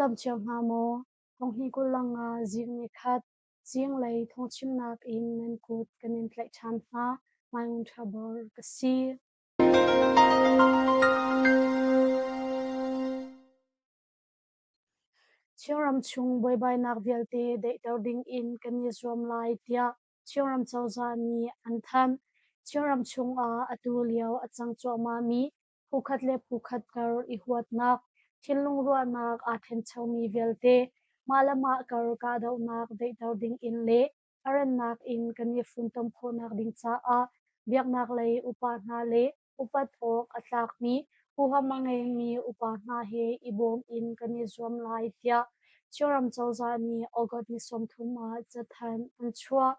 dam cio hna maw? Thonghni 25 zing nikhat, zinglei thawngchimnak in nan kut kan in tlaih ṭhan hna. Mai Ṭha Bor ka si. Chinram chung buaibainak vialte daihter dingin kan i zuam lai tiah Chinram cozah nih an thanh. Chinram chungah atu lio a cang cuahmahmi phukhat le phukhat kar i huatnak, thinlung ruahnak aa ṭhenchomi vialte mah le mah kar kahdohnak daihter dingin le a rannak in kan i funtom khawhnak ding caah biaknak lei upa hna le upat awk a tlakmi huham a ngeimi upa hna he i bawm in kan i zuam lai tiah Chinram cozah nih August ni 30 ah cathanh an chuah.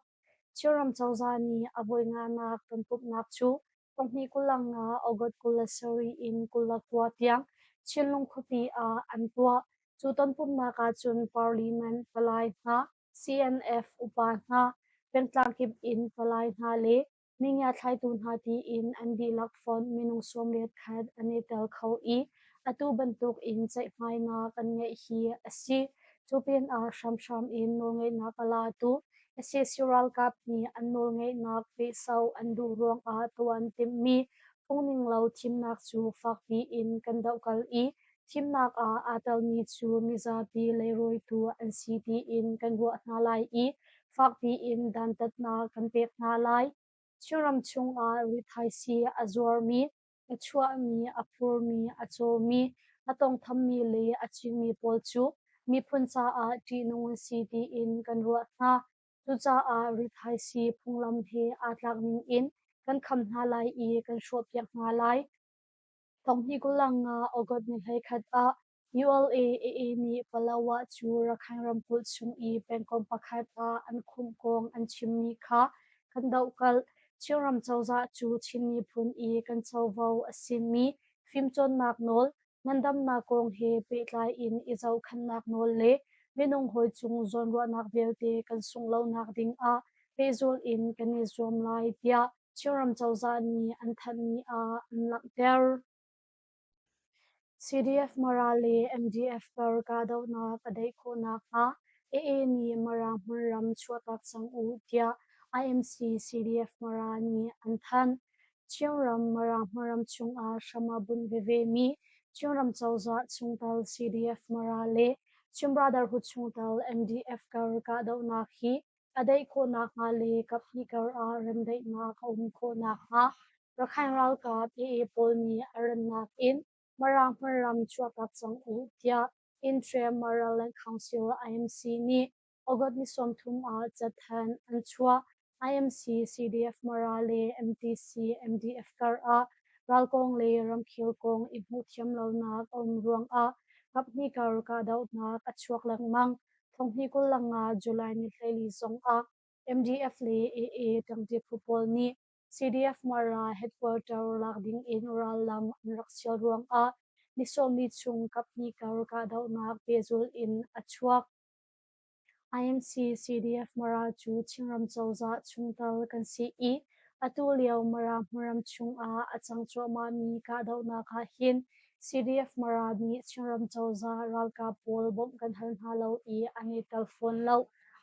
Chinram cozah nih a voi nganak tonpumhnak cu 2025 August 27 in 29 tiang Chinlung khuapi ah an tuah. Cu tonpumhnak ahcun Parliament palai hna, CNF upa hna, pengtlang kip in palai hna le mingiathlaitu hna tiin an dihlak fonh minung 91 an i tel kho i atu bantuk in ceihmainak an ngeih hi a si. Cu pinah hramhram in nawlngeihnak a latu sac ralkap nih an nawlngeihnak pehsauh an duh ruangah tuah an timhmi phungninglo thimnak cu fakpi in kan dohkal i thimnak ah aa telmi cu mizapi leirawitu an si tiin kan ruah hna lai i fakpi in dantatnak kan pek hna lai. Chinram chungah rithaisii a zuarmi, a chuahmi, a phurmi, a cawmi, a tawngthammi le a cingmi pawl cu miphun caah ṭihnung an si tiin kan ruah hna. Cucaah rithaisii phunglam he aa tlak ningin kan kham hna lai i kan hrawhpiak hna lai. 2025 August ni 11 ah ULA-AA nih Palawa cu Rakhine ramkulh chung i pengkomh pakhat ah an khumh kong an chimmi kha kan dohkalh. Chinram cozah cu Chin miphun i kan covo a simi fimcawnnak nawl, ngandamnak kong he pehtlai in i zohkhenhnak nawl le minung hawi cung zawnruahnak vialte kan sungh lonak ding ah pehzulh in kan i zuam lai tiah Chinram cozah nih an thanhmi ah an langhter. CDF Mara le MDF kar kahdohnak a daih khawh nakhnga AA nih Mara hmunram chuahtak cang u tiah IMC CDF Mara nih an thanh. Chinram Mara hmunram chungah hram a bunh vevemi Chinram cozah chungtel CDF Mara le Chin Brotherhood chungtel MDF kar kahdohnak hi a daih khawh nakhnga le kaphnih kar ah remdaihnak a um khawh nakhnga Rakhine ralkap AA pawl nih a rannak in Mara hmunram chuahtak cang u tiah Interim Maraland Council IMC nih August ni 30 ah cathanh an chuah. IMC CDF Mara le MTC MDF kar ah ral kong le ramkhel kong i hmuhthiam lonak a um ruangah kaphnih kar kahdohnak a chuak lengmang. 2025 July ni 14 zongah MDF le AA ṭangṭi phu pawl nih CDF Mara headquarter lak dingin rallam an rak sial ruangah ni 40 chung kaphnih kar kahdohnak pehzulh in a chuak. IMC CDF Mara cu Chinram cozah chungtel kan si i atu lio Mara hmunram chungah a cang cuahmahmi kahdohnak ah hin CDF Mara nih Chinram cozah ralkap pawl bawmh kan hal hna lo i an i tel fawn lo.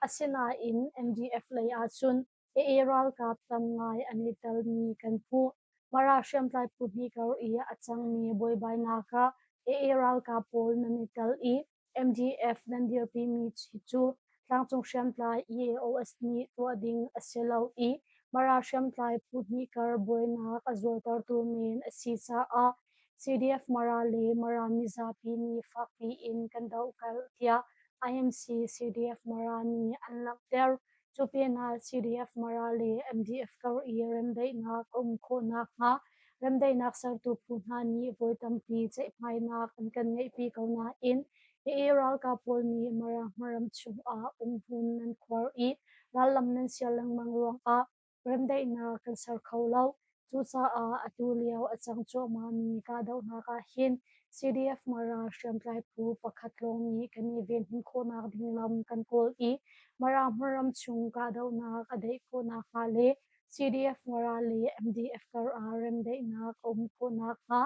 Asinain MDF lei ahcun AA ralkap tam ngai an i telmi kan hmuh. Mara hriamtlai phu hnih kar i a cangmi buaibainak ah AA ralkap pawl nan i tel i MDF nan dirpimi cu tlangcung hriamtlai EAOS nih tuah ding a si lo i Mara hriamtlai phu hnih kar buainak a zualtertu men a si caah CDF Mara le Mara mizapi nih fakpi in kan dohkalh tiah IMC CDF Mara nih an langhter. Cu pinah CDF Mara le MDF kar i remdaihnak a um khawh nakhnga remdaihnak sertu phu hna nih voi tampi ceihmainak an kan ngeihpi ko nain AA ralkap pawl nih Mara hmaram chungah umhmun nan khuar i rallam nan sial lengmang ruangah remdaihnak kan ser kho lo. Cucaah atu lio a cang cuahmahmi kahdohnak ah hin CDF Mara hriamtlai phu pakhat lawng nih kan i venhim khawhnak ding lam kan kawl i Mara hmunram chung kahdohnak a daih khawh nakhnga le CDF Mara le MDF kar ah remdaihnak a um khawh nakhnga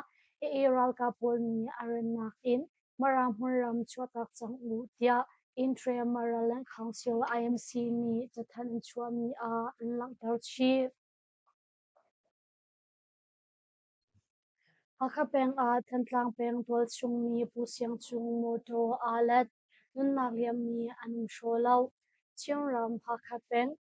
AA ralkap pawl nih a rannak in. Mara hmunram chuahtak cang u tiah Intre Maraland Council IMC nih cathanh an chuahmi ah an langhter chih. Hakha peng ah Thantlang peng tualchung mi Pu Siang Cung mawṭaw aa let. Nunnak liammi an um hraw lo. Chinram Hakha peng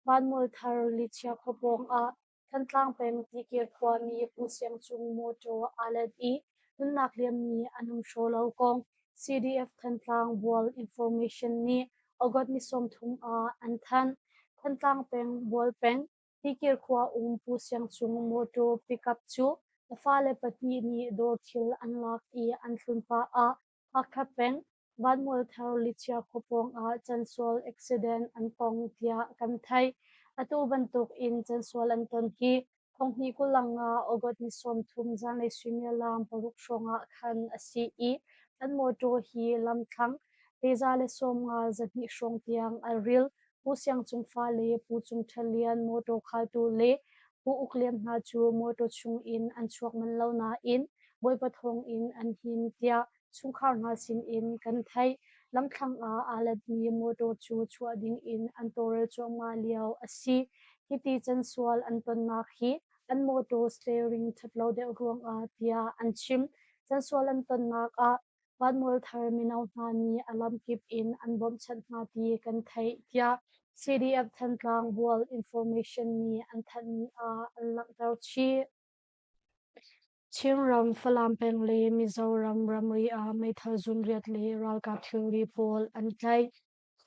Vanmualthar Lichia khua pawng ah Thantlang peng Tikir khuami Pu Siang Cung mawṭaw aa let i nunnak liammi an um hraw lo kong CDF Thantlang Bual Information nih August ni 30 ah an thanh. Thantlang peng Bual peng Tikir khua um Pu Siang Cung mawṭaw pickup cu a fale pahnih nih dawr thil an lak i an tlun pah ah Hakha peng Vanmualthar Lichia khua pawng ah cansual accident an tong tiah kan theih. Atu bantuk in cansual an ton hi thonghnih 25 August ni 30 zanlei suimilam 6 hrawng ah khan a si i an mawṭaw hi lamthlang 150 12 hrawng tiang a ril. Pu Siang Cung fale Pu Cung Ṭha Lian mawṭaw khaltu le Pu Uk Lian hna cu mawṭaw chung in an chuak manh lo nain Bawipa thawng in an him tiah chungkhar hna sinin kan theih. Lamthlang ah aa letmi mawṭaw cu chuah ding in an tawlrel cuahmah lio a si. Hiti cansual an tonnak hi an mawṭaw steering ṭhat lo deuh ruangah tiah an chim. Cansual an tonnak ah Vanmualthar mino hna nih a lamkip in an bawmhchanh hna ti kan theih tiah CDF Thantlang Bual Information nih an thanhmi ah an langhter chih. Chinram, Falam peng le Mizoram ramri ah meithal zunriat le ralkap thilri pawl an tlaih.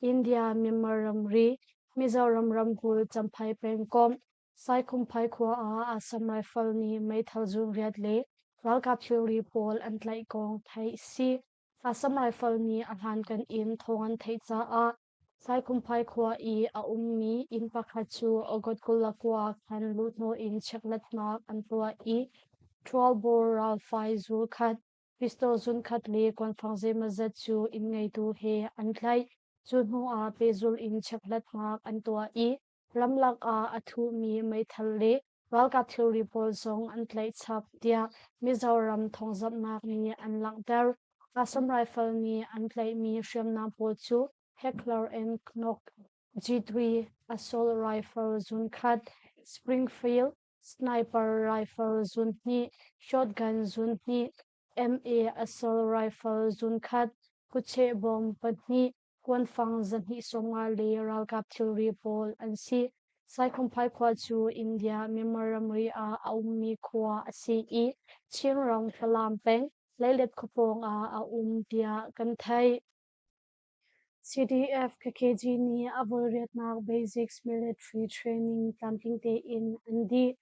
India Myanmar ramri, Mizoram ramkulh Champhai pengkomh, Saikhumphai khua ah Assam Rifle nih meithal zunriat le ralkap thilri pawl an tlaih kong theih a si. Assam Rifle nih a hlankan in thawng an theih caah Saikhumphai khua i a ummi inn pakhat cu August 29 khan luhhnawh in chekhlatnak an tuah i Ṭhualbor ralfai zul khat, pistol zunkhat le kuanfang zeimawzat cu inn ngeitu he an tlaih. Cu hnu ah pehzulh in chekhlatnak an tuah i ramlak ah a thuhmi meithal le ralkap thilri pawl zong an tlaih chap tiah Mizoram thawngzamhnak nih an langhter. Assam Rifle nih an tlaihmi hriamnam pawl cu Heckler and Koch G3 assault rifle zunkhat, Springfield sniper rifle zunhnih, shotgun zunhnih, MA assault rifle zunkhat, kutcheh bom pahnih, kuanfang 250 le ralkap thilri pawl an si. Saikhumphai khua cu India Myanmar ramri ah a ummi khua a si i Chinram Falam peng Leilet khuapawng ah a um tiah kan theih. CDF KKG nih a voiriatnak Basics Military Training tlamtling tein an dih.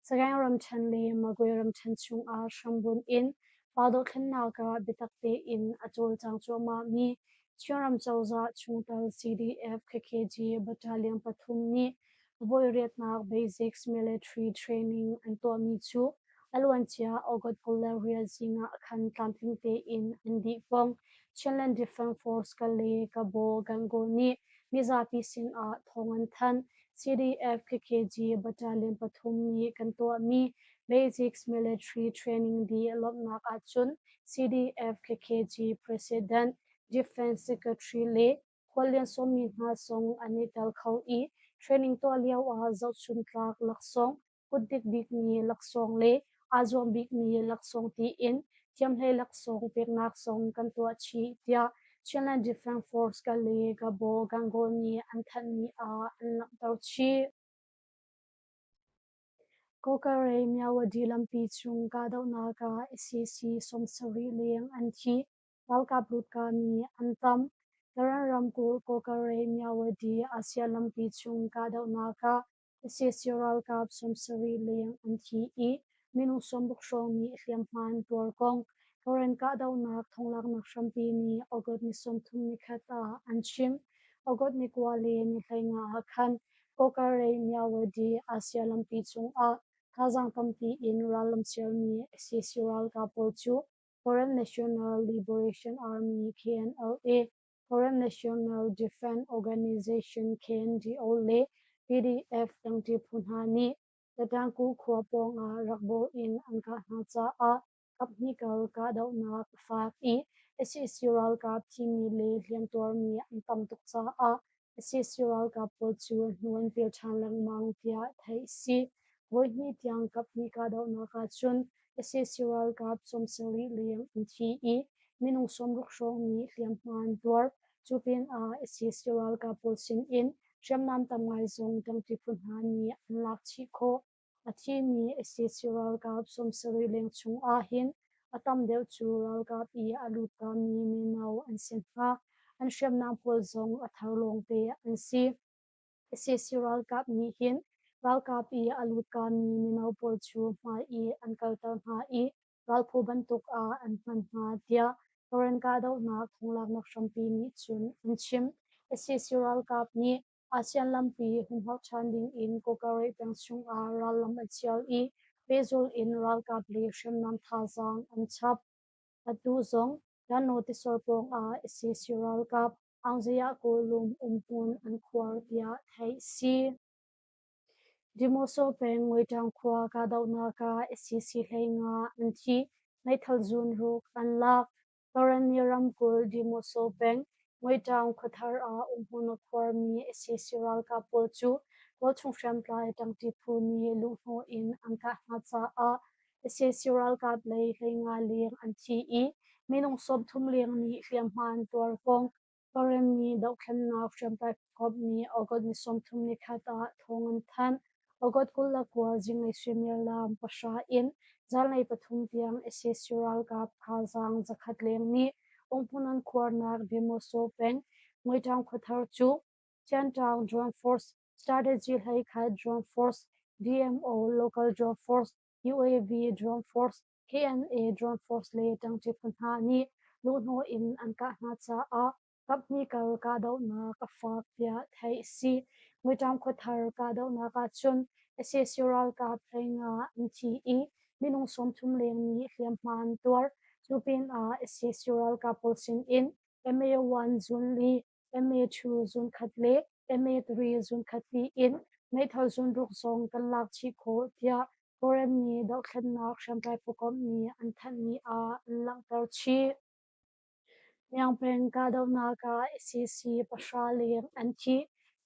Sagaing ramṭhen le Magwe ramṭhen chungah hrambunh in pa dohthlennak ah biatak tein a cawlcang cuahmahmi Chinram cozah chungtel CDF KKG Battalion pathum nih voiriatnak Basics Military Training an tuahmi cu a luancia August 28 zing ah khan tlamtling tein an dih kong Chinland Defense Force Kale Kabaw Gangaw nih mizapi sinah thawng an thanh. CDF KKG Battalion pathum nih kan tuahmi Basics Military Training dih lawmhnak ahcun CDF KKG President, Defense Secretary le khuallian sawmmi hna zong an i tel kho i training tuah lio ah zohchuntlak laksawng, kutdik bikmi laksawng le aa zuam bikmi laksawng tiin thiamhlei laksawng peknak zong kan tuah chih tiah Chinland Defense Force Kale Gabo Gangaw nih an thanhmi ah an langhter chih. Kawkarei Myawaddy lampi cung kahdohnak ah sac 70 leng an thi. Ralkap lutkami an tam. Karen ramkulh Kawkarei Myawaddy Asia lampi cung kahdohnak ah sac ralkap 70 leng an thi i minung 60 hrawng nih hliamhma an tuar kong Karen kahdohnak thonglaknak hrampi nih August ni 31 ah an chim. August ni 9 le ni 15 ah khan Kawkarei Myawaddy Asia lampi cungah thazaang tampi in rallam sermi sac ralkap pawl cu Karen National Liberation Army KNLA, Karen National Defense Organization KNDO le PDF dangṭi phu hna nih Tatangku khua pawngah rak bawh in an kah hna caah kaphnih kal kahdohnak a fak i. Sac ralkap thimi le hliamtuarmi an tam tuk caah sac ralkap pawl cu hnu an pil ṭhan lengmang tiah theih a si. Voihnih tiang kaphnih kahdohnak ahcun sac ralkap 70 leng an thi i minung 60 hrawng nih hliamhma an tuar. Cu pinah sac ralkap pawl sinin hriamnam tam ngai zong ṭangṭi phu hna nih an lak chih khawh. A thimi sac ralkap 70 leng chung ahhin a tam deuh cu ralkap i a lutkami mino an si hna. An hriamnam pawl zong a thar lawngte an si. Sac ralkap nih hin ralkap i a lutkami mino pawl cu hmai i an kalter hna i ralphu bantuk ah an hman hna tiah Karen kahdohnak thonglaknak hrampi nih cun an chim. Sac ralkap nih ASEAN lampi humhak ṭhan dingin Kawkareh peng chungah rallam a thial i pehzulh in ralkap le hriamnam thazaang an chap. Atu zong Yanno tisor pawngah sac ralkap Aungzayah Kawlum umhmun an khuar tiah theih a si. Demoso peng Ngweṭaung khua kahdohnak ah sac 15 an thi, meithal zun ruk an lak. Karenni ramkulh Demoso peng Ngweṭaung khuathar ah umhmun a khuarmi sac ralkap pawl cu tualchung hriamtlai ṭangṭi phu nih luhhnawh in an kah hna caah sac ralkap lei 15 leng an thi i minung 30 leng nih hliamhma an tuar kong Karenni dohthlennak hriamtlai phukomh nih August ni 31 ah thawng an thanh. August 29 zinglei suimilam 9 in zanlei 3 tiang sac ralkap thazaang 100 leng nih umhmun an khuarnak Demoso peng Ngweṭaung khuathar cu Tianṭaung Drone Force, Strategy 11 Drone Force, DMO Local Drone Force, UAV Drone Force, KNA Drone Force le ṭangṭi phu hna nih luhhnawh in an kah hna caah kaphnih kar kahdohnak a fak tiah theih a si. Ngweṭaung khuathar kahdohnak ahcun sac ralkap 15 an thi i minung 30 leng nih hliamhma an tuar. Cu pinah sac ralkap pawl sinin MA1 zun li, MA2 zun khat le MA3 zun khat tiin meithal zun ruk zong kan lak chih khawh tiah Kawlrammi dohthlennak hriamtlai phukomh nih an thanhmi ah an langhter chih. Myaung kahdohnak ah sac 9 leng an thi.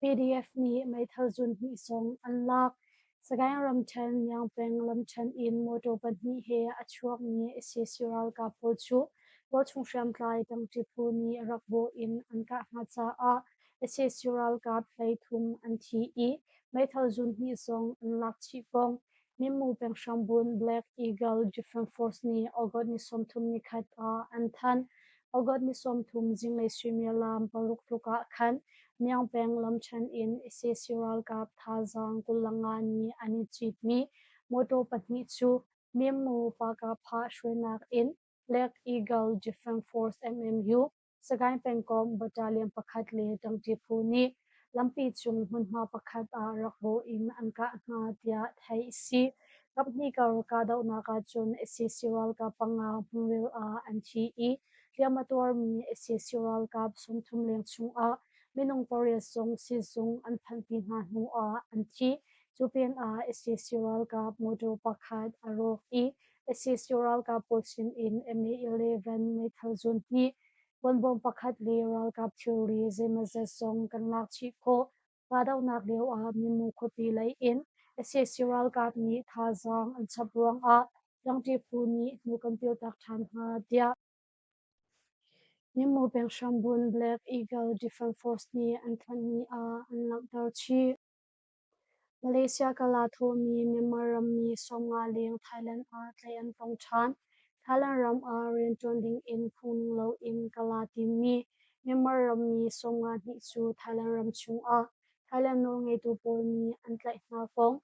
PDF nih meithal zun hnih zong an lak. Sagaing ramṭhen Myaung lamṭhen in motor pahnih he a chuakmi sac ralkap pawl cu tualchung hriamtlai ṭangṭi phu nih rak bawh in an kah hna caah sac ralkap 33 an thi i meithal zun hnih zong an lak chih kong Minmu penghrambun Black Eagle Defense Force nih August ni 31 ah an thanh. August ni 30 zinglei suimilam 6 tluk ah khan Myaung peng lamṭhen in sac ralkap thazaang 25 nih an i citmi motor pahnih cu Minmu Pakapha hruainak in Black Eagle Defense Force MMU Sagaing pengkomh battalion pakhat le ṭangṭi phu nih lampi cung hmunhma pakhat ah rak bawh in an kah hna tiah theih a si. Kaphnih kar kahdohnak ahcun sac ralkap panga hmunril ah an thi i hliam a tuarmi sac ralkap 30 leng chungah minung pariat zong siizung an phanhpi hna hnu ah an thi. Cu pinah sac ralkap motor pakhat a rawk i sac ralkap pawl sinin MA-11 meithal zun hnih, kuanbawm pakhat le ralkap thilri zeimawzat zong kan lak chih khawh. Kahdohnak lioah Mimu khuapi lei in sac ralkap nih thazaang an chap ruangah ṭangṭi phu nih hnu kan piltak ṭhan hna tiah Mimu peng hrambun Black Eagle Defense Force nih an thanhmi ah an langhter chih. Malaysia kala thawhmi Myanmar rammi 50 leng Thailand ah tlaih an tong ṭhan. Thailand ram ah rianṭuan dingin phungning loin kala timi Myanmar rammi 52 cu Thailand ram chungah Thailand nawlngeitu pawl nih an tlaih hna kong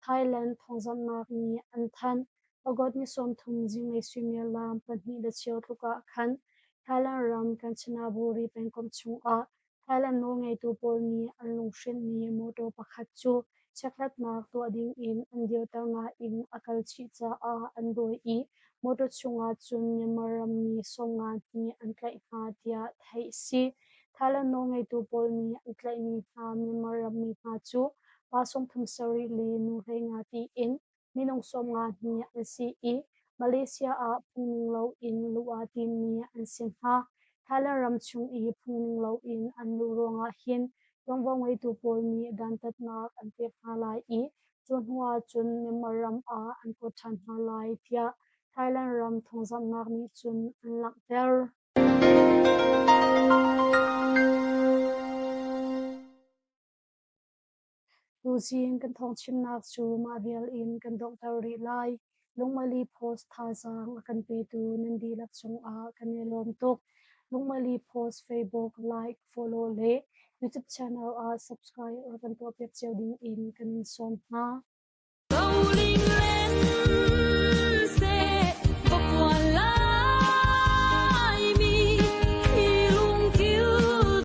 Thailand thawngzamhnak nih an thanh. August ni 30 zinglei suimilam 2:15 tluk ah khan Thailand ram Kanchanaburi pengkomh chungah Thailand nawlngeitu pawl nih an lunghrinhmi mawṭaw pakhat cu chekhlatnak tuah dingin an dirter nain a kal chih caah an dawi i mawṭaw chungah cun Myanmar rammi 52 an tlaih hna tiah theih a si. Thailand nawlngeitu pawl nih an tlaihmi hna Myanmar rammi hna cu pa 37 le nu 15 tiin minung 52 an si i. Malaysia ah phungning loin luh aa timmi an si hna. Thailand ram chung i phungning loin an luh ruangah hin ṭuanvo ngeitu pawl nih dantatnak an pek hna lai i cu hnu ahcun Myanmar ram ah an kuat ṭhan hna lai tiah Thailand ram thawngzamhnak nih cun an langhter. Tuzing kan thawngchimnak cu mah vial in kan donghter rih lai. Lungmali Post thazaang a kan petu nan dihlak cungah kan i lawm tuk. Lungmali Post Facebook like, follow le YouTube channel ah subscribe rak kan tuahpiak cio ding in kan in sawm hna.